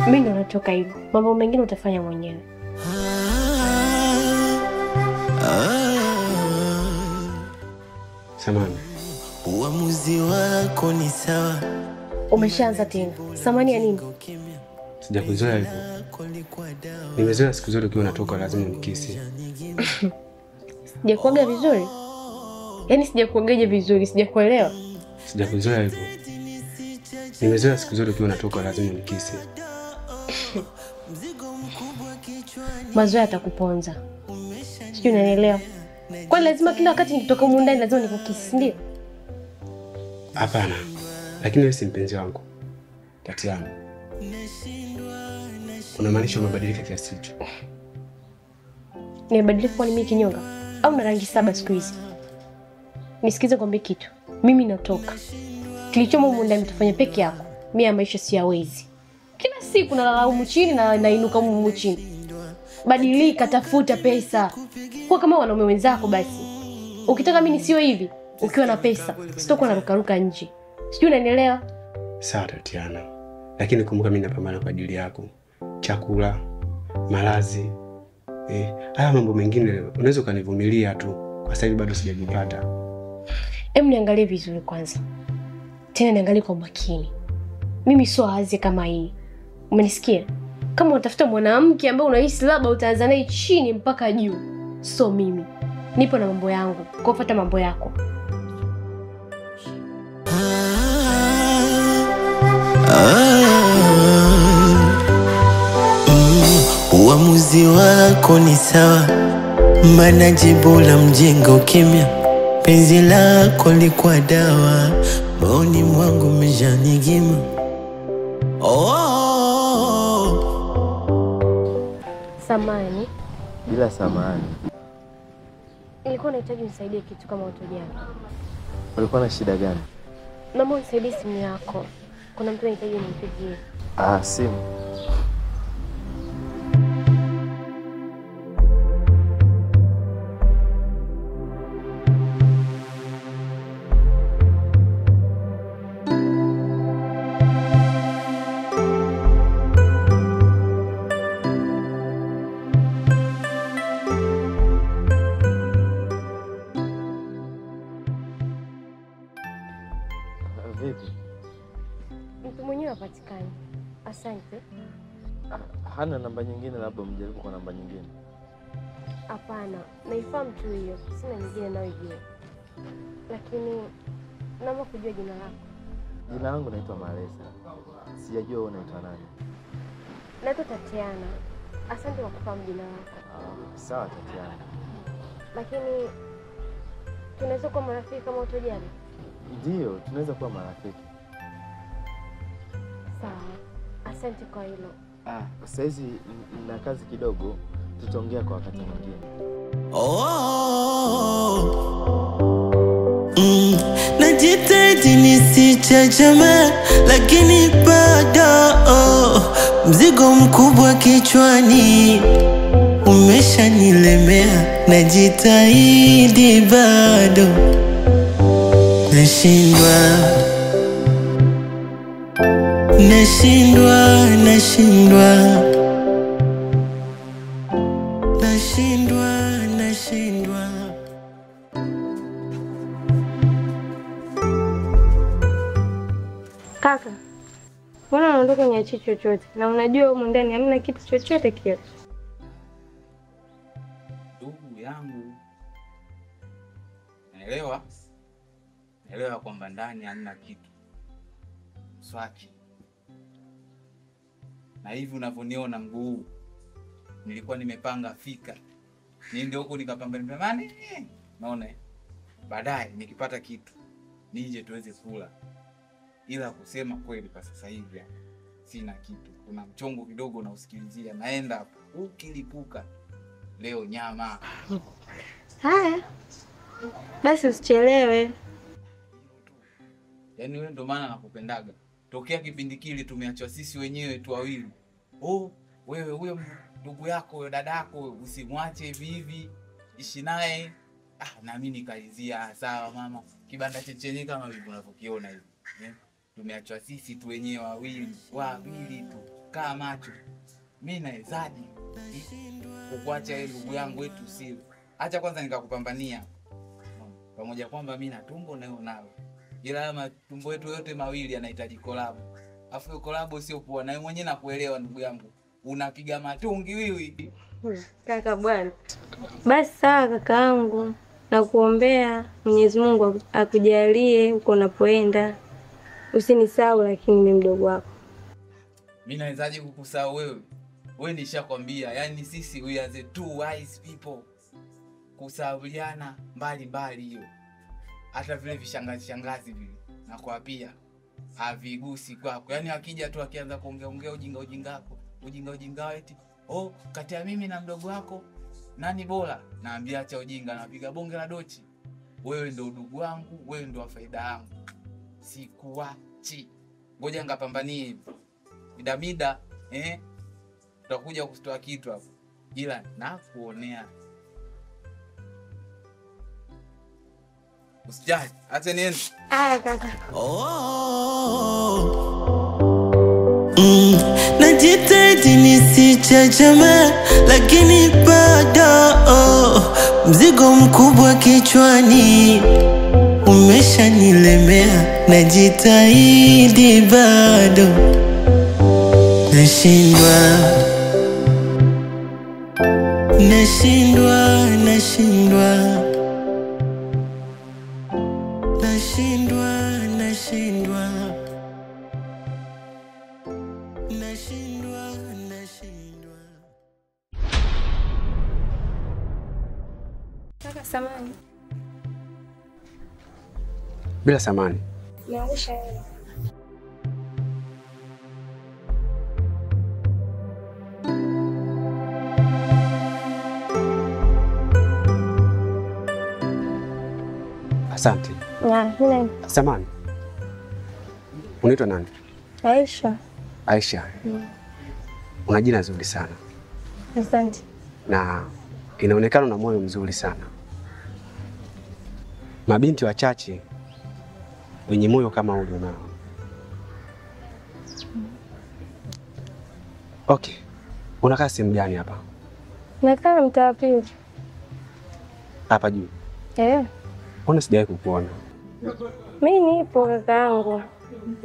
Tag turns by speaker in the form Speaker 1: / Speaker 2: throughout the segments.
Speaker 1: Mimi ndo natoka hivyo. Mambo mengine utafanya mwenyewe.
Speaker 2: Samani.
Speaker 3: Uamuzi wako ni sawa.
Speaker 1: Umeshaanza tena. Samani ya nini?
Speaker 2: Sijakuzoea hivyo. Nimezoea siku zote ukiwa unatoka lazima unikisi.
Speaker 1: Sijakuaga vizuri? Yaani sijakuagaje vizuri, sijakuelewa.
Speaker 2: Sijakuzoea hivyo. Nimezoea siku zote ukiwa unatoka lazima unikisi.
Speaker 1: Mazoea yatakuponza. Sijui unanielewa. Kwani lazima kila wakati nikitoka humu ndani lazima nikukisi, ndio?
Speaker 2: Hapana. Lakini wewe si mpenzi wangu. Tatiana. Unamaanisha umebadilika kiasi hicho?
Speaker 1: Nimebadilika kwa nini kinyonga? Au na rangi 7 siku hizi? Nisikize kwambie kitu. Mimi natoka. Kilichomo humu ndani mtafanya peke yako. Mimi ya maisha siyawezi. Kila siku nalala humu chini na nainuka humu chini. Badilika, tafuta pesa. Kuwa kama wanaume wenzako basi. Ukitaka mimi nisiwe hivi, ukiwa na pesa, sitakuwa narukaruka nje. Sijui unanielewa?
Speaker 2: Sawa Tatiana. Lakini kumbuka mimi napambana kwa ajili yako. Chakula, malazi, haya mambo mengine unaweza ukanivumilia tu. Kwa sasa hivi bado sijajipata.
Speaker 1: Hebu niangalie vizuri kwanza. Tena niangalie kwa makini. Mimi sio azi kama hii. Umenisikia? Kama unatafuta mwanamke ambaye unahisi labda utaanza naye chini mpaka juu, so mimi nipo na mambo yangu. Kwa fuata mambo yako.
Speaker 3: Uamuzi wako ni sawa, maana jibu la mjinga ukimya. Penzi lako likuwa dawa, maoni mwangu umeshanigima. Oh.
Speaker 1: Samani.
Speaker 4: Bila samani.
Speaker 1: Nilikuwa nahitaji unisaidie kitu kama utojali.
Speaker 4: Ulikuwa na shida gani?
Speaker 1: Naomba unisaidie simu yako. Kuna mtu anahitaji nimpigie.
Speaker 4: Ah, simu. Vipi?
Speaker 1: Mtu mwenyewe hapatikani. Asante.
Speaker 4: Hana namba nyingine, labda mjaribu kwa namba nyingine.
Speaker 1: Hapana, naifahamu tu hiyo. Sina nyingine nayoijua. Lakini naomba kujua jina lako.
Speaker 4: Jina langu naitwa Malesa. Sijajua wewe unaitwa nani.
Speaker 1: Naitwa Tatiana. Asante kwa kufahamu jina lako.
Speaker 4: Sawa Tatiana.
Speaker 1: Lakini tunaweza kuwa marafiki kama utojali?
Speaker 4: Ndio, tunaweza kuwa marafiki.
Speaker 1: Sawa. Asante kwa hilo.
Speaker 4: Sasa hizi nina kazi kidogo, tutaongea kwa wakati mwingine.
Speaker 3: Oh. Najitahidi nisichachame, lakini bado mzigo mkubwa kichwani umeshanilemea. Najitahidi bado nashindwa, nashindwa, nashindwa, nashindwa, nashindwa.
Speaker 5: Kaka, mbona unaondoka uniachie chochote? Na unajua humu ndani hamna kitu chochote kile.
Speaker 6: Ndugu yangu, naelewa. Naelewa kwamba ndani hamna kitu. Swaki. Na hivi unavyoniona mguu, nilikuwa nimepanga fika. Niende huko nikapambana mane. Naona baadaye nikipata kitu nije tuweze kula. Ila kusema kweli kwa sasa hivi sina kitu. Kuna mchongo kidogo na usikilizia, naenda hapo ukilipuka leo nyama.
Speaker 5: Haya. Basi usichelewe.
Speaker 6: Yaani wewe ndo maana nakupendaga. Tokea kipindi kile tumeachwa sisi wenyewe tu wawili. Oh, wewe huyo ndugu yako, huyo dadako usimwache hivi hivi, ishi naye. Na mimi nikaizia sawa mama. Kibanda chenye kama hivi unavyokiona hivi. Tumeachwa sisi tu wenyewe wawili, wawili tu. Kaa macho. Mimi nawezaje kukuacha wewe ndugu yangu wetu usile? Acha kwanza nikakupambania. Pamoja kwamba mimi na tumbo na wewe nalo. Ila matumbo yetu yote mawili yanahitaji collab. Afu collab sio poa na wewe mwenyewe nakuelewa ndugu yangu. Unapiga matungi wiwi.
Speaker 5: Kaka bwana. Basi sawa kakaangu. Nakuombea Mwenyezi Mungu akujalie uko unapoenda. Usinisahau lakini mimi mdogo wako.
Speaker 6: Mimi nawezaje kukusahau wewe? Wewe nishakwambia, yani sisi we are the two wise people. Kusahauliana mbali mbali hiyo. Hata vile vishangazi shangazi vile nakwambia havigusi kwako. Yani akija tu akianza kuongea ongea ujinga ujinga wako, ujinga ujinga eti, "Oh, kati ya mimi na mdogo wako nani bora?" Naambia acha ujinga, napiga bonge la dochi. Wewe ndio udugu wangu, wewe ndio faida yangu. Sikuachi. Ngoja ngapambanie hivi. Mida mida tutakuja kutoa kitu hapo. Ila nakuonea. Usijali, acha niende.
Speaker 5: Ah kaka.
Speaker 3: Najitahidi nisichachame lakini bado mzigo mkubwa kichwani umeshanilemea. Najitahidi bado nashindwa, nashindwa, nashindwa, nashindwa, nashindwa, nashindwa, nashindwa.
Speaker 5: Kaka samani.
Speaker 2: Bila samani.
Speaker 5: Naangusha hela.
Speaker 2: Asante.
Speaker 5: Na,
Speaker 2: samani. Unaitwa nani?
Speaker 5: Aisha.
Speaker 2: Aisha. Una jina zuri sana.
Speaker 5: Asante.
Speaker 2: Na inaonekana una moyo mzuri sana. Mabinti wachache wenye moyo kama ule unao. Okay. Unakaa sehemu gani hapa?
Speaker 5: Nakaa mtaa pili.
Speaker 2: Hapa juu?
Speaker 5: Eh.
Speaker 2: Mbona sijawahi kukuona?
Speaker 5: Mimi nipo kakaangu.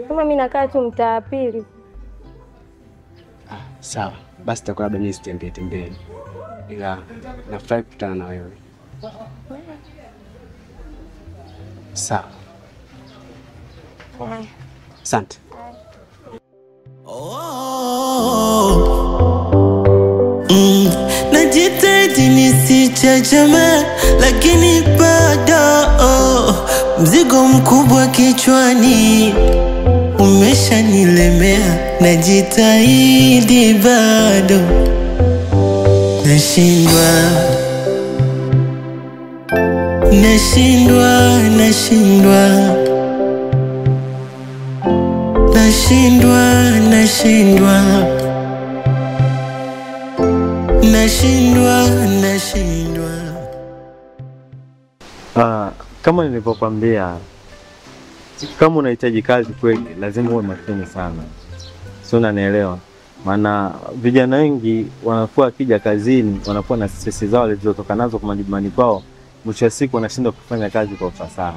Speaker 5: Kama mimi nakaa tu mtaa pili.
Speaker 2: Ah, sawa. Basi takuwa labda mimi sitembee tembee. Ila nafurahi kukutana na wewe. Sawa. Asante.
Speaker 3: Najitahidi nisichachame lakini bado mzigo mkubwa kichwani umeshanilemea. Najitahidi bado nashindwa, nashindwa, nashindwa, nashindwa, nashindwa, nashindwa, nashindwa.
Speaker 4: Kama nilivyokuambia, kama unahitaji kazi kweli lazima uwe makini sana. Sio, unanielewa? Maana vijana wengi wanakuwa akija kazini wanakuwa na stress zao walizotoka nazo kwa majumbani kwao, mwisho wa siku wanashindwa kufanya kazi kwa ufasaha.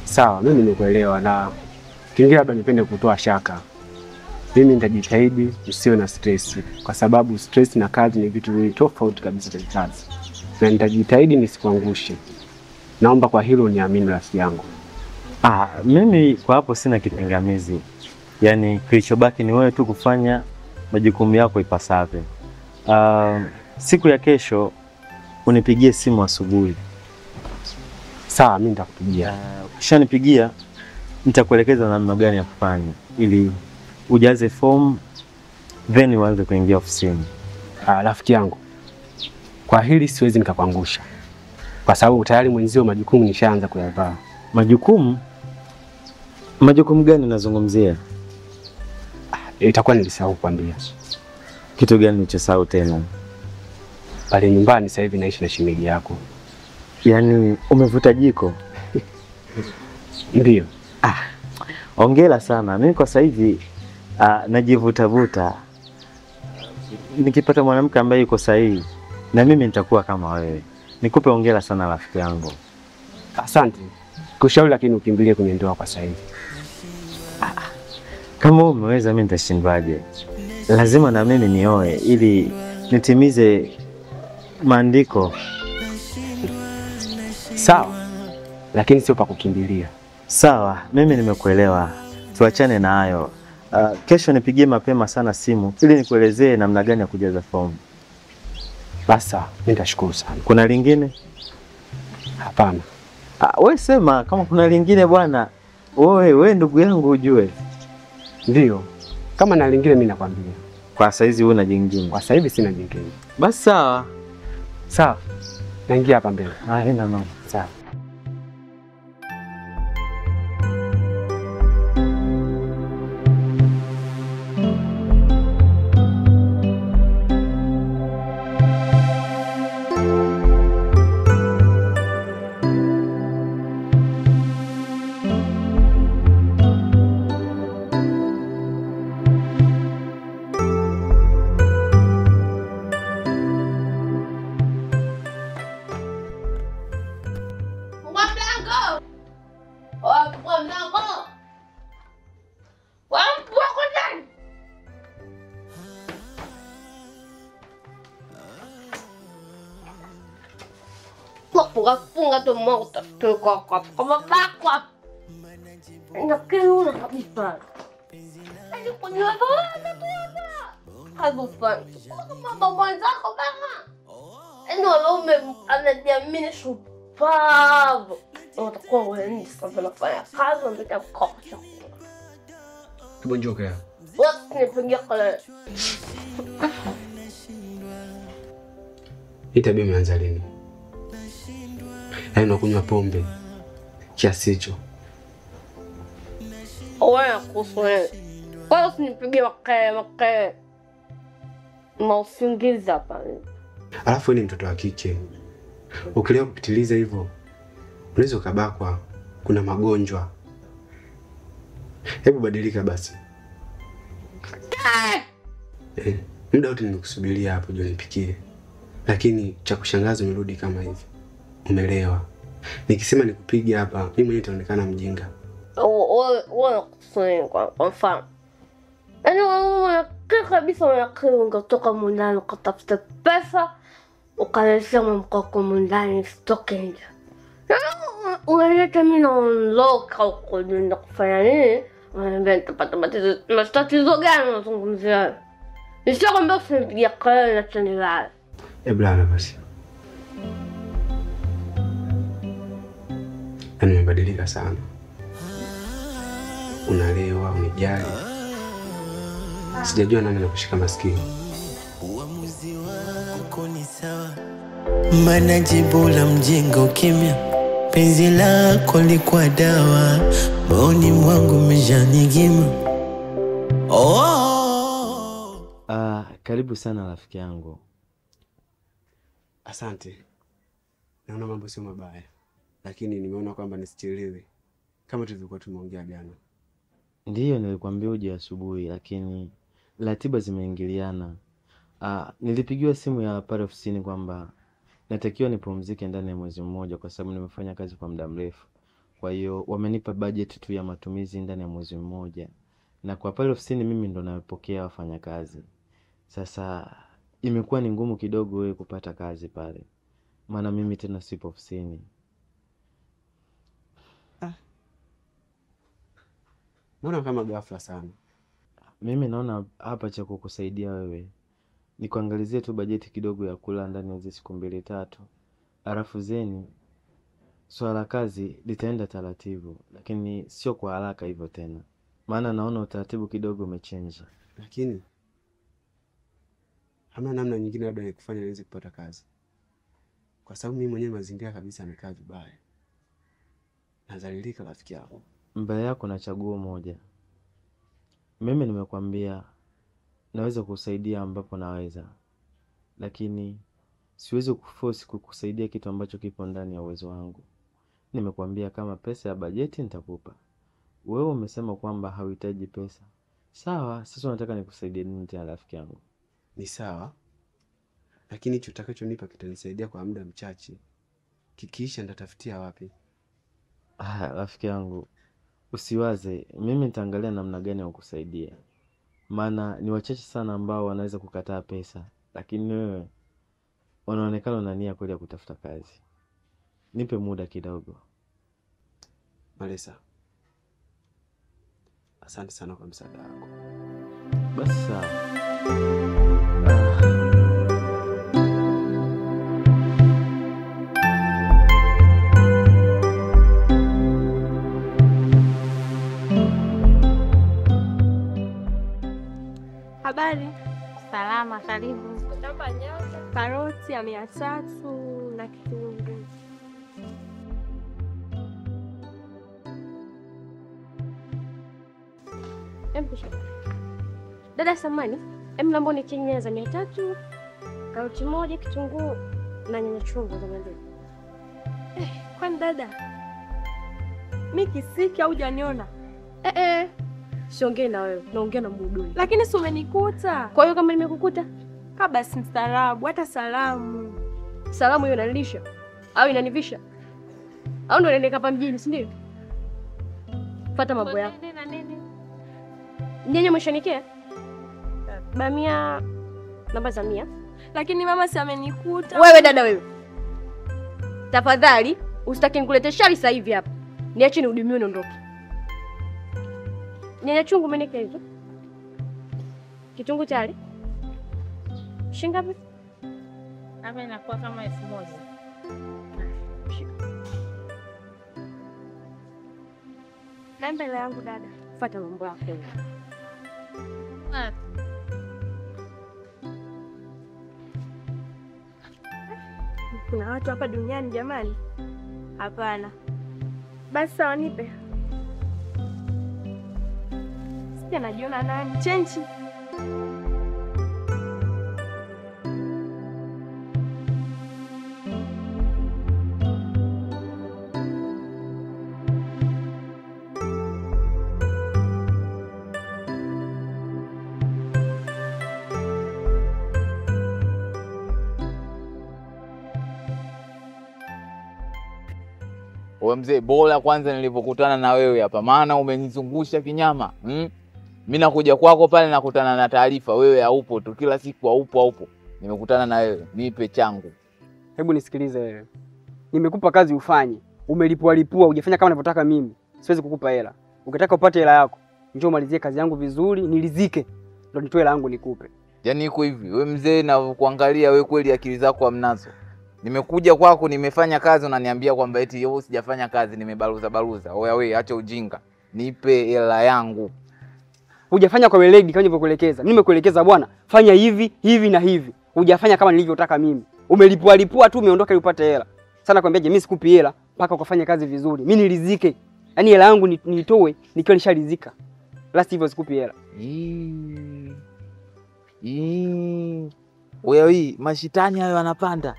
Speaker 2: Sawa, mimi nimekuelewa na kingine labda nipende kutoa shaka. Mimi nitajitahidi usiwe na stress, kwa sababu stress na kazi ni vitu viwili tofauti kabisa kwenye kazi. Na nitajitahidi nisikuangushe. Naomba kwa hilo uniamini rafiki yangu.
Speaker 4: Mimi kwa hapo sina kipingamizi. Yaani kilichobaki ni wewe tu kufanya majukumu yako ipasavyo. Siku ya kesho unipigie simu asubuhi.
Speaker 2: Sawa, mimi nitakupigia.
Speaker 4: Ukishanipigia nitakuelekeza namna gani ya kufanya ili ujaze form then uanze kuingia ofisini.
Speaker 2: Rafiki yangu, kwa hili siwezi nikakuangusha, kwa sababu tayari mwenzio majukumu nishaanza kuyavaa.
Speaker 4: Majukumu? Majukumu gani unazungumzia?
Speaker 2: Itakuwa nilisahau kukwambia.
Speaker 4: Kitu gani ulichosahau tena?
Speaker 2: Pale nyumbani sasa hivi naishi na shemeji yako.
Speaker 4: Yaani umevuta jiko?
Speaker 2: Ndio.
Speaker 4: Hongera sana. Mimi kwa sasa hivi Najivutavuta. Nikipata mwanamke ambaye yuko sahihi na mimi nitakuwa kama wewe. Nikupe hongera sana rafiki yangu.
Speaker 2: Asante. Kushauri lakini ukimbilie kwenye ndoa kwa sasa hivi.
Speaker 4: Kama umeweza mimi nitashindwaje? Lazima na mimi nioe ili nitimize maandiko.
Speaker 2: Sawa. Lakini sio pa kukimbilia.
Speaker 4: Sawa, mimi nimekuelewa. Tuachane na hayo. Kesho nipigie mapema sana simu ili nikuelezee namna gani ya kujaza fomu.
Speaker 2: Basi, mimi nitashukuru sana.
Speaker 4: Kuna lingine?
Speaker 2: Hapana.
Speaker 4: Wewe sema kama kuna lingine bwana. Wewe ndugu yangu ujue.
Speaker 2: Ndio. Kama na lingine mimi nakwambia.
Speaker 4: Kwa saizi wewe una jingine?
Speaker 2: Kwa sasa hivi sina jingine.
Speaker 4: Basi sawa.
Speaker 2: Sawa. Naingia hapa mbele.
Speaker 4: Haina mama.
Speaker 2: Sawa. Hebu njoo kaya. Hii tabia imeanza lini? Yaani unakunywa pombe kiasi hicho.
Speaker 1: Wewe kuhusu wewe. Kwa hiyo usinipigie makelele. Na usingizi hapa.
Speaker 2: Alafu ni mtoto wa kike. Ukilewa kupitiliza hivyo unaweza ukabakwa, kuna magonjwa. Hebu badilika basi. Muda wote nimekusubiria hapo juu nipikie. Lakini cha kushangaza umerudi kama hivi. Umelewa. Nikisema nikupiga hapa, mimi mwenyewe nitaonekana mjinga.
Speaker 1: Wewe kusema kwa mfano. Yaani wewe kabisa unakiri kutoka mundani ukatafuta pesa ukaleta mkoko mundani sitoke nje. Unaleta mimi naondoka huko nenda kufanya nini? Unaniambia nitapata matatizo gani unazungumzia? Nishakwambia usinipigie kelele na chanilala.
Speaker 2: Hebu lala basi. Yaani umebadilika sana. Unalewa, unijali. Sijajua nani anakushika masikio.
Speaker 3: Uamuzi wako ni sawa. Maana jibu la mjinga ukimya. Penzi lako likuwa dawa. Maoni mwangu umeshanigima. Oh.
Speaker 4: Karibu sana rafiki yangu.
Speaker 2: Asante. Naona mambo sio mabaya. Lakini nimeona kwamba nisichelewe kama tulivyokuwa tumeongea jana.
Speaker 4: Ndiyo, nilikwambia uje asubuhi lakini ratiba zimeingiliana. Nilipigiwa simu ya pale ofisini kwamba natakiwa nipumzike ndani ya mwezi mmoja kwa sababu nimefanya kazi kwa muda mrefu. Kwa hiyo wamenipa budget tu ya matumizi ndani ya mwezi mmoja. Na kwa pale ofisini mimi ndo napokea wafanyakazi. Sasa imekuwa ni ngumu kidogo wewe kupata kazi pale. Maana mimi tena sipo ofisini.
Speaker 2: Mbona kama ghafla sana?
Speaker 4: Mimi naona hapa cha kukusaidia wewe ni kuangalizia tu bajeti kidogo ya kula ndani ya hizi siku 2-3. Alafu zeni swala kazi litaenda taratibu, lakini sio kwa haraka hivyo tena. Maana naona utaratibu kidogo umechange.
Speaker 2: Lakini hamna namna nyingine labda ya kufanya niweze kupata kazi. Kwa sababu mimi mwenyewe mazingira kabisa yamekaa vibaya. Nadhalilika rafiki yangu.
Speaker 4: Mbele yako na chaguo moja. Mimi nimekuambia naweza kukusaidia ambapo naweza. Lakini siwezi kuforce kukusaidia kitu ambacho kipo ndani ya uwezo wangu. Nimekuambia kama pesa ya bajeti nitakupa. Wewe umesema kwamba hauhitaji pesa. Sawa, sasa unataka nikusaidie nini tena rafiki yangu?
Speaker 2: Ni sawa, lakini hicho utakachonipa kitanisaidia kwa muda mchache. Kikiisha nitatafutia wapi?
Speaker 4: Ah, rafiki yangu, usiwaze, mimi nitaangalia namna gani ya kukusaidia. Maana ni wachache sana ambao wanaweza kukataa pesa, lakini wewe unaonekana una nia kweli ya kutafuta kazi. Nipe muda kidogo.
Speaker 2: Malesa, asante sana kwa msaada wako.
Speaker 4: Basi sawa.
Speaker 5: Habari?
Speaker 7: Salama, karibu.
Speaker 5: Naomba nyanya, karoti ya 300 na kitunguu.
Speaker 1: Dada samani, naomba unitie nyanya za 300, karoti moja, kitunguu na nyanya chungu za 200.
Speaker 5: Kwani dada, mimi kisiki au hujaniona?
Speaker 1: Siongei na wewe, naongea na mhudumu.
Speaker 5: Lakini si umenikuta.
Speaker 1: Kwa hiyo kama nimekukuta,
Speaker 5: kaa basi mstaarabu, hata salamu.
Speaker 1: Salamu hiyo inanilisha au inanivisha? Au ndio unaenda hapa mjini, si ndio? Fuata mambo yako. Nyanya umeshanikea? Bamia namba za 100.
Speaker 5: Lakini mama si amenikuta.
Speaker 1: Wewe dada wewe, tafadhali usitaki nikulete shari sasa hivi hapa. Niache nihudumiwe niondoke. Nyanya chungu umenekea hizo? Kitunguu tayari? Shilingi ngapi?
Speaker 7: Hapa inakuwa kama 1000.
Speaker 1: Shika.
Speaker 5: Na mbele yangu dada.
Speaker 1: Fuata mambo yako.
Speaker 5: Kuna watu hapa duniani jamani? Hapana. Basi sawa, nipe. Sija najiona nani? Chenchi.
Speaker 6: Wewe mzee, bora kwanza nilipokutana na wewe hapa, maana umenizungusha kinyama. Mimi nakuja kwako pale nakutana na taarifa wewe haupo tu, kila siku haupo. Nimekutana na wewe, nipe changu.
Speaker 8: Hebu nisikilize wewe. Nimekupa kazi ufanye. Umelipua lipua, hujafanya kama ninavyotaka mimi. Siwezi kukupa hela. Ukitaka upate hela yako, njoo umalizie kazi yangu vizuri, nilizike. Ndio nitoe hela yangu nikupe.
Speaker 6: Yaani iko hivi, wewe mzee na kuangalia wewe kweli akili zako hamnazo. Nimekuja kwako nimefanya kazi unaniambia kwamba eti wewe sijafanya kazi, nimebaruza baruza. Oya wewe, acha ujinga. Nipe hela yangu.
Speaker 8: Hujafanya kwa weledi kama nilivyokuelekeza. Mimi nimekuelekeza bwana, fanya hivi, hivi na hivi. Hujafanya kama nilivyotaka mimi. Umelipua lipua tu umeondoka ili upate hela. Sana nakwambia mimi sikupi hela mpaka ukafanya kazi vizuri. Mimi nilizike. Yaani hela yangu nitoe nikiwa nisharizika. La sivyo sikupi hela.
Speaker 6: Oya wewe, mashitani hayo yanapanda.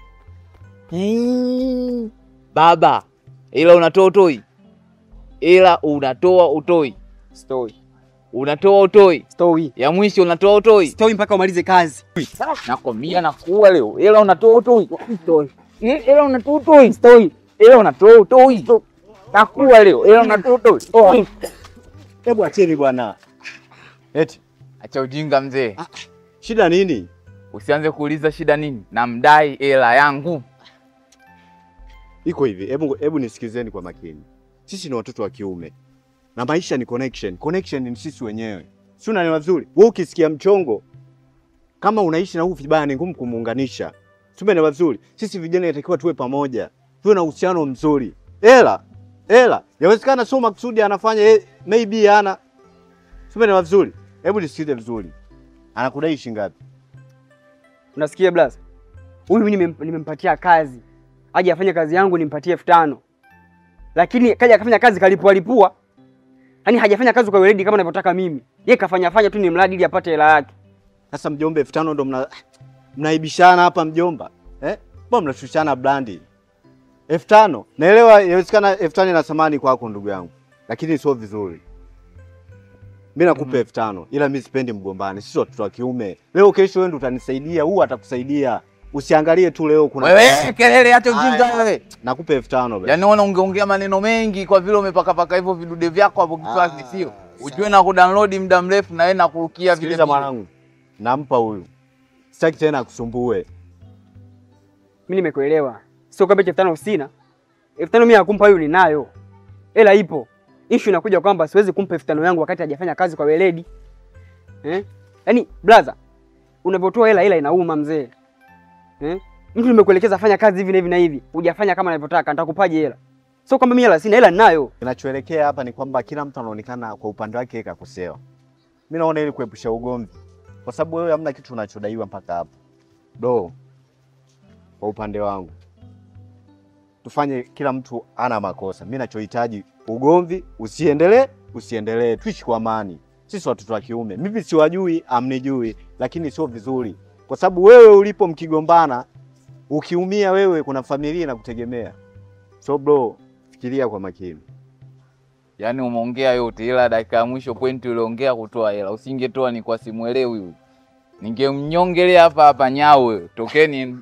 Speaker 6: Baba, ila unatoa utoi. Ila unatoa utoi.
Speaker 8: Stoi.
Speaker 6: Unatoa utoi.
Speaker 8: Stoi.
Speaker 6: Ya mwisho unatoa utoi.
Speaker 8: Stoi mpaka umalize kazi.
Speaker 6: Nakwambia nakuua leo. Ila unatoa utoi.
Speaker 8: Stoi.
Speaker 6: Ila unatoa utoi.
Speaker 8: Stoi.
Speaker 6: Ila unatoa utoi. Nakuua leo. Ila unatoa utoi.
Speaker 9: Hebu acheni bwana. Eti
Speaker 6: acha ujinga mzee.
Speaker 9: Shida nini?
Speaker 6: Usianze kuuliza shida nini. Namdai hela yangu.
Speaker 9: Iko hivi, hebu nisikizeni kwa makini. Sisi ni watoto wa kiume. Na maisha ni connection. Connection ni sisi wenyewe. Si unanielewa vizuri? Wewe ukisikia mchongo kama unaishi na huu vibaya ni ngumu kumuunganisha. Si unanielewa vizuri? Sisi vijana inatakiwa tuwe pamoja. Tuwe na uhusiano mzuri. Hela, hela. Yawezekana sio makusudi anafanya, maybe ana. Si unanielewa vizuri? Hebu nisikize vizuri. Anakudai shilingi ngapi?
Speaker 8: Unasikia blaza? Huyu mimi nimempatia kazi. Aje afanye kazi yangu nimpatie 5000. Lakini kaja akafanya kazi kalipua lipua. Yaani hajafanya kazi kwa weledi kama ninavyotaka mimi. Yeye kafanya fanya tu ni mradi ili apate hela yake.
Speaker 9: Sasa mjomba 5000 ndo mnaibishana hapa mjomba. Eh? Mbona mnashushana brandi? 5000. Naelewa inawezekana 5000 ina thamani kwako ndugu yangu. Lakini sio vizuri. Mimi nakupa 5000 ila mimi sipendi mgombane. Sisi watoto wa kiume. Leo kesho wewe ndio utanisaidia, huu atakusaidia. Usiangalie tu leo kuna
Speaker 6: wewe kelele acha ujinga wewe.
Speaker 9: Nakupa 5000 basi.
Speaker 6: Yaani unaona ungeongea maneno mengi kwa vile umepaka paka hivyo vidude vyako hapo kichwani sio? Ujue na kudownload muda mrefu na wewe na kurukia vile.
Speaker 9: Sikiliza mwanangu. Nampa huyu. Sitaki tena akusumbue.
Speaker 8: Mimi nimekuelewa. Sio kwamba 5000 sina. 5000 mimi nakumpa huyu ninayo. Hela ipo. Issue inakuja kwamba siwezi kumpa 5000 yangu wakati hajafanya kazi kwa weledi. Yaani brother, unavyotoa hela hela inauma mzee. Mtu nimekuelekeza fanya kazi hivi na hivi na hivi, hujafanya kama ninavyotaka, nitakupaje hela? Sio kwamba mimi hela sina, hela ninayo.
Speaker 9: Kinachoelekea hapa ni kwamba kila mtu anaonekana kwa upande wake kakosewa. Mimi naona ili kuepusha ugomvi. Kwa sababu wewe hamna kitu unachodaiwa mpaka hapo. Do. Kwa upande wangu tufanye kila mtu ana makosa. Mimi ninachohitaji ugomvi usiendelee, usiendelee, tuishi kwa amani. Sisi watoto wa kiume. Mimi siwajui, amnijui, lakini sio vizuri. Kwa sababu wewe ulipo mkigombana, ukiumia wewe kuna familia inakutegemea. So bro, fikiria kwa makini.
Speaker 6: Yaani umeongea yote ila dakika ya mwisho point uliongea kutoa hela. Usingetoa ni kwa simuelewi huyu. Ningemnyongelea hapa hapa nyao wewe. Tokeni.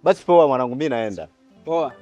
Speaker 9: Basi poa mwanangu, mimi naenda.
Speaker 8: Poa.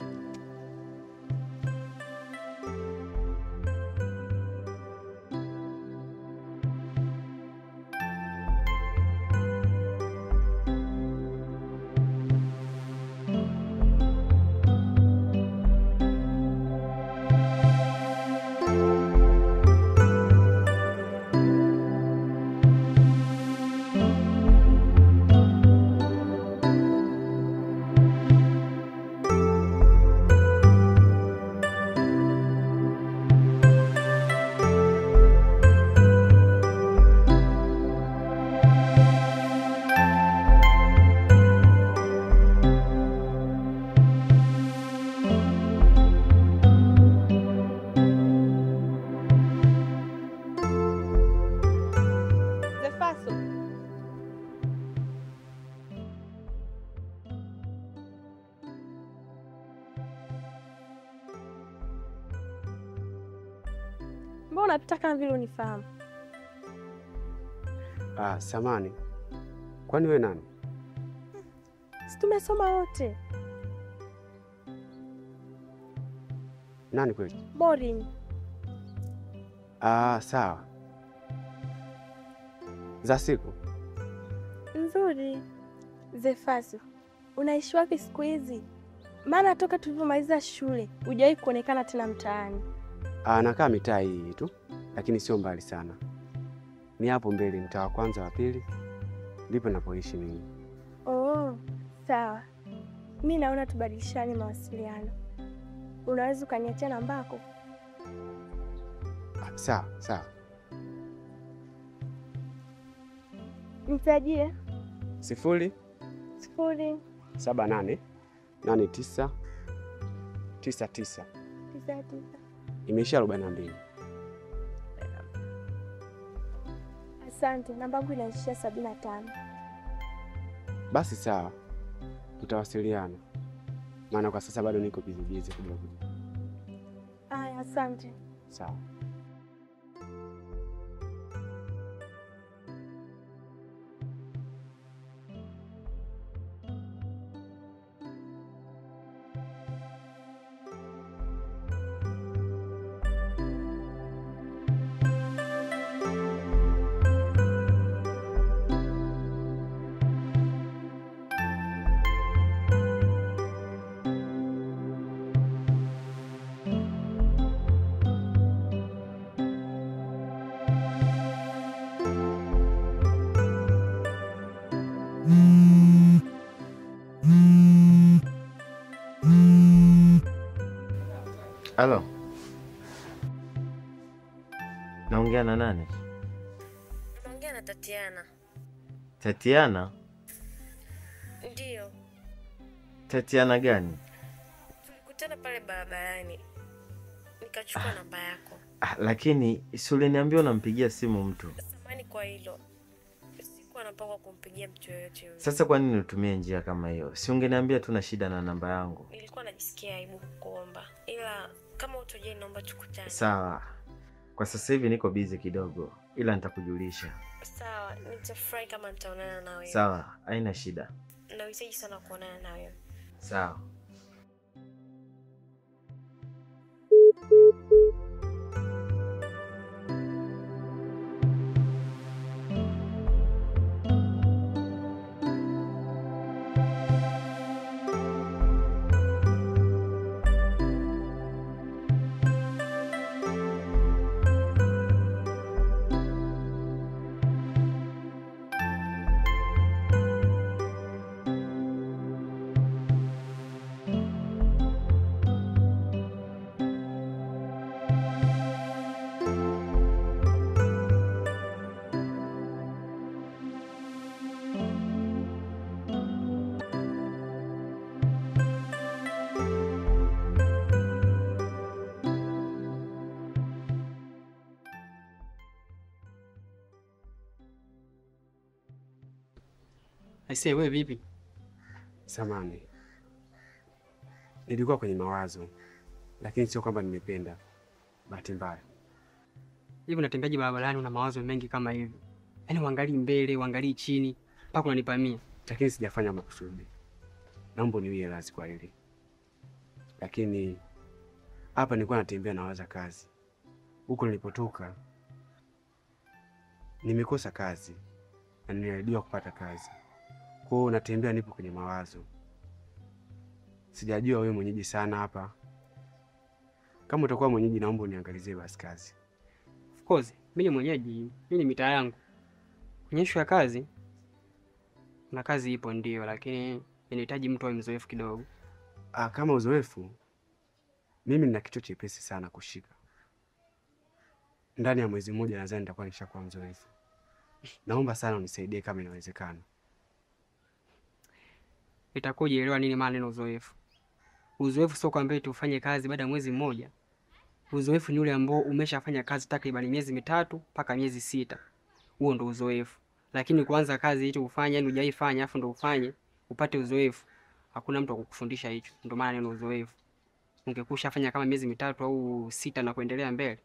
Speaker 5: Mbona unapita kama vile unifahamu?
Speaker 2: Samani. Kwani wewe nani?
Speaker 5: Si tumesoma wote.
Speaker 2: Nani kweli?
Speaker 5: Boring.
Speaker 2: Sawa. Za siku?
Speaker 5: Nzuri. Zefaso, unaishi wapi siku hizi? Maana toka tulivyomaliza shule hujawahi kuonekana tena mtaani.
Speaker 2: Nakaa mitaa hii tu, lakini sio mbali sana. Ni hapo mbele, mtaa wa kwanza wa pili ndipo napoishi mimi.
Speaker 5: Oh, sawa. Mimi naona tubadilishane mawasiliano. Unaweza ukaniachia namba yako?
Speaker 2: Sawa, sawa.
Speaker 5: Nitajie.
Speaker 2: 0
Speaker 5: 0
Speaker 2: 7 8 8 9 9 9
Speaker 5: 9 9.
Speaker 2: Imeisha 42.
Speaker 5: Asante, namba yangu inaishia 75.
Speaker 2: Basi sawa. Tutawasiliana. Maana kwa sasa bado niko busy kidogo.
Speaker 5: Aya, asante.
Speaker 2: Sawa.
Speaker 4: Halo. Naongea na nani?
Speaker 1: Naongea na Tatiana.
Speaker 4: Tatiana?
Speaker 1: Ndio.
Speaker 4: Tatiana gani?
Speaker 1: Tulikutana pale barabarani. Nikachukua namba yako.
Speaker 4: Lakini si uliniambia unampigia simu mtu?
Speaker 1: Samahani kwa hilo. Sikuwa na mpango wa kumpigia mtu yoyote yule.
Speaker 4: Sasa kwa nini utumie njia kama hiyo? Si ungeniambia tuna shida na namba yangu?
Speaker 1: Nilikuwa najisikia aibu kukuomba. Ila kama utojali naomba tukutane.
Speaker 4: Sawa. Kwa sasa hivi niko busy kidogo, ila nitakujulisha.
Speaker 5: Sawa, nitafurahi kama nitaonana na wewe.
Speaker 4: Sawa, haina shida.
Speaker 5: Nahitaji sana kuonana na wewe.
Speaker 4: Sawa.
Speaker 8: Aisee, wewe vipi?
Speaker 2: Samani, nilikuwa kwenye mawazo, lakini sio kwamba nimependa. Bahati mbaya.
Speaker 8: Hivi unatembeaje barabarani una mawazo mengi kama hivi? Yaani uangalii mbele, uangalii chini, mpaka unanipamia.
Speaker 2: Lakini sijafanya makusudi. Naomba niwie radhi kwa hili. Lakini hapa nilikuwa natembea nawaza kazi. Huko nilipotoka nimekosa kazi na niliahidiwa kupata kazi. Kwa hiyo natembea nipo kwenye mawazo. Sijajua wewe mwenyeji sana hapa. Kama utakuwa mwenyeji naomba uniangalizie basi kazi.
Speaker 8: Of course, mimi ni mwenyeji, mimi ni mitaa yangu. Kwenye issue ya kazi na kazi ipo ndio, lakini inahitaji mtu awe mzoefu kidogo.
Speaker 2: Kama uzoefu, mimi nina kichwa chepesi sana kushika. Ndani ya mwezi mmoja nadhani nitakuwa nishakuwa mzoefu. Naomba sana unisaidie kama inawezekana.
Speaker 8: Itakuja elewa nini maana neno uzoefu. Uzoefu sio kwamba eti ufanye kazi baada ya mwezi mmoja. Uzoefu ni ule ambao umeshafanya kazi takriban miezi 3 mpaka miezi 6. Huo ndio uzoefu. Lakini kuanza kazi hicho ufanye, yani hujaifanya afu ndio ufanye upate uzoefu, hakuna mtu akukufundisha hicho. Ndio maana neno uzoefu. Ungekushafanya kama miezi 3 au 6 na kuendelea mbele,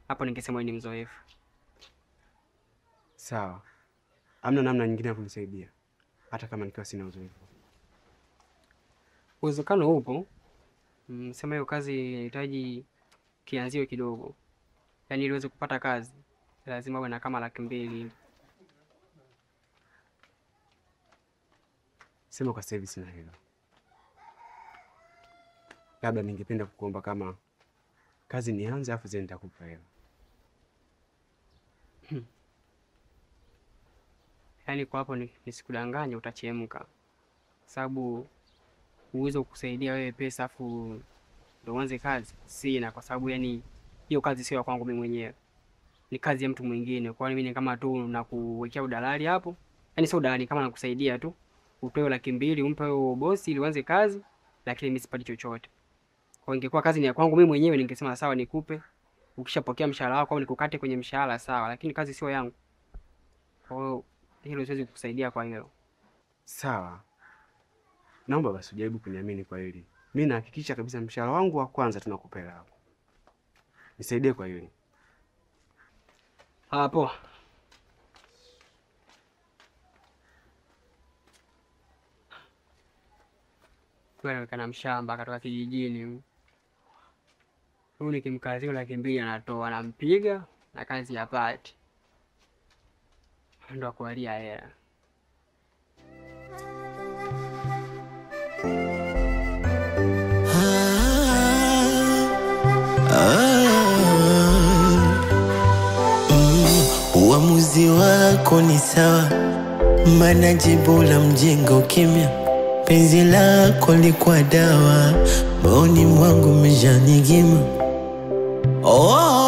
Speaker 8: hapo ningesema ni mzoefu.
Speaker 2: Sawa. Hamna namna nyingine ya kunisaidia hata kama nikiwa sina uzoefu?
Speaker 8: Uwezekano upo. Sema hiyo kazi inahitaji kianzio kidogo. Yaani ili uweze kupata kazi lazima uwe na kama 200,000 hivi.
Speaker 2: Sema kwa sasa hivi sina hela. Labda ningependa kukuomba kama kazi nianze afu zeni nitakupa hela.
Speaker 8: Yaani kwa hapo nisikudanganye utachemka. Sababu uwezo kukusaidia wewe pesa afu ndio uanze kazi sina, kwa sababu yani hiyo kazi sio ya kwangu mimi mwenyewe. Ni kazi ya mtu mwingine. Kwa hiyo mimi ni kama tu nakuwekea udalali hapo. Yaani sio udalali, kama nakusaidia tu. Upewe 200,000 umpe huyo bosi ili uanze kazi, lakini mimi sipati chochote. Kwa ingekuwa kazi ni ya kwangu mimi mwenyewe ningesema sawa nikupe. Ukishapokea mshahara wako au nikukate kwenye mshahara sawa, lakini kazi sio yangu. Kwa hiyo hilo siwezi kukusaidia kwa hilo.
Speaker 2: Sawa. Naomba basi ujaribu kuniamini kwa hili. Mimi nahakikisha kabisa mshahara wangu wa kwanza tunakupa hela yako. Nisaidie kwa hili.
Speaker 8: Hapo. Wewe kana mshamba katoka kijijini. Huyu nikimkazia 200,000 anatoa, anampiga na kazi yapati. Ndio kualia hela.
Speaker 3: Uamuzi wako ni sawa, maana jibu la mjinga ukimya. Penzi lako likuwa dawa, moyoni mwangu umeshanigima. Oh,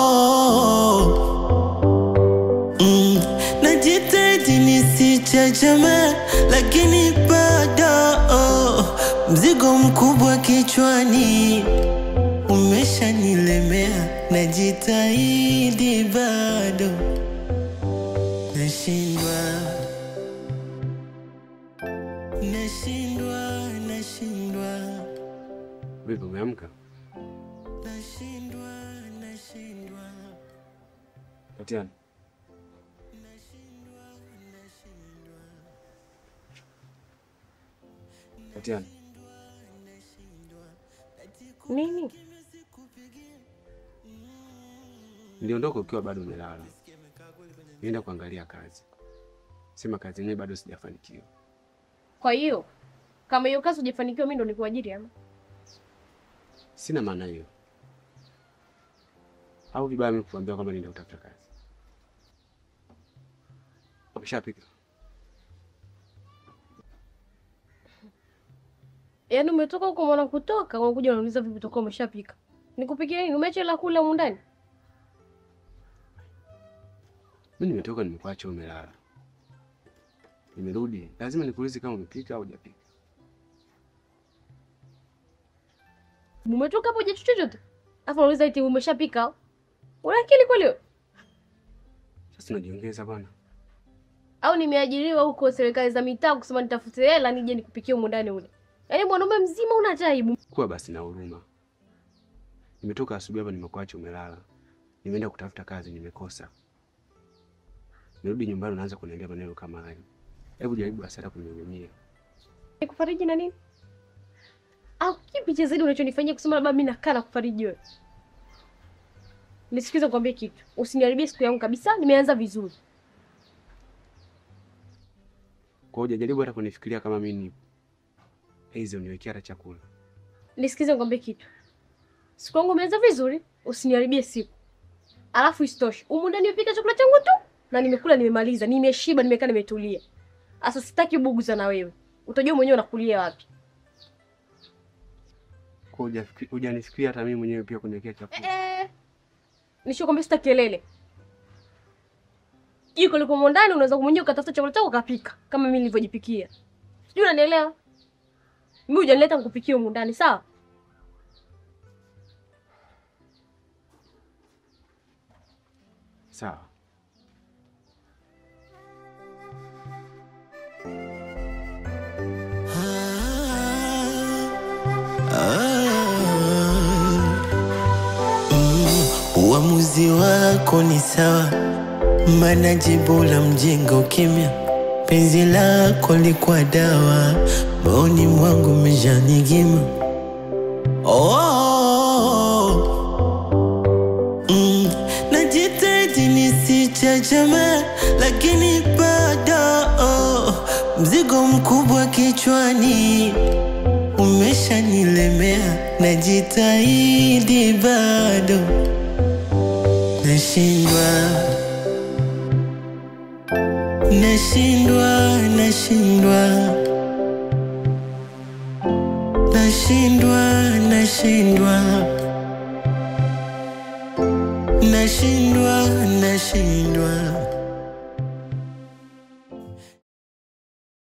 Speaker 3: najitahidi nisichachama, lakini bado mzigo mkubwa kichwani umeshanilemea. Najitahidi bado nashindwa, nashindwa, nashindwa.
Speaker 2: Vipi, umeamka?
Speaker 3: Nashindwa, nashindwa.
Speaker 2: Tatiana. Tatiana.
Speaker 1: Nini?
Speaker 2: Niliondoka ukiwa bado umelala. Nienda kuangalia kazi. Sema kazi yenyewe bado sijafanikiwa.
Speaker 1: Kwa hiyo kama hiyo kazi hujafanikiwa mimi ndo nikuajiri ama?
Speaker 2: Sina maana hiyo. Au vibaya mimi kukuambia kwamba nenda kutafuta kazi. Umeshapika?
Speaker 1: Yaani umetoka huko mwana kutoka, unakuja unauliza vipi utakuwa umeshapika. Nikupikie nini? Umeacha la kula humu ndani?
Speaker 2: Mimi nimetoka nimekuacha umelala. Nimerudi, lazima nikuulize kama umepika au hujapika.
Speaker 1: Umetoka hapo hujachukua chochote? Alafu unauliza eti umeshapika? Una akili kweli?
Speaker 2: Sasa unajiongeza bwana.
Speaker 1: Au nimeajiriwa huko serikali za mitaa kusema nitafute hela nije nikupikie humu ndani ule. Yaani mwanaume mzima una aibu.
Speaker 2: Kuwa basi na huruma. Nimetoka asubuhi hapa nimekuacha umelala. Nimeenda kutafuta kazi nimekosa. Nirudi nyumbani unaanza kuniambia maneno kama hayo. Hebu jaribu hasara kunihurumia.
Speaker 1: Nikufariji na nini? Au kipi cha zaidi unachonifanyia kusema labda mimi nakaa na kufariji wewe? Nisikize nikwambie kitu. Usiniharibie siku yangu kabisa, nimeanza vizuri.
Speaker 2: Kwa hiyo jaribu hata kunifikiria kama mimi nipo. Hizo uniwekea hata chakula.
Speaker 1: Nisikize nikwambie kitu. Siku yangu imeanza vizuri, usiniharibie siku. Alafu isitoshe, humu ndani nimepika chakula changu tu na nimekula nimemaliza, nimeshiba, nimekaa nimetulia. Sasa sitaki buguza na wewe. Utajua mwenyewe unakulia wapi.
Speaker 2: Kwa hujanifikiria hata mimi mwenyewe pia kuniwekea chakula.
Speaker 1: Nishokwambia sitaki kelele. Jiko liko ndani, unaweza mwenyewe ukatafuta chakula chako ukapika kama mimi nilivyojipikia. Sijui unanielewa? Mimi hujanileta nikupikie humu ndani, sawa?
Speaker 2: Sawa.
Speaker 3: Uamuzi wako ni sawa, maana jibu la mjinga ukimya. Penzi lako likuwa dawa, moyoni mwangu umeshanigima. Oh, najitahidi nisichachame, lakini bado mzigo mkubwa kichwani umeshanilemea. Najitahidi bado nashindwa, nashindwa, nashindwa, nashindwa, nashindwa, nashindwa, nashindwa.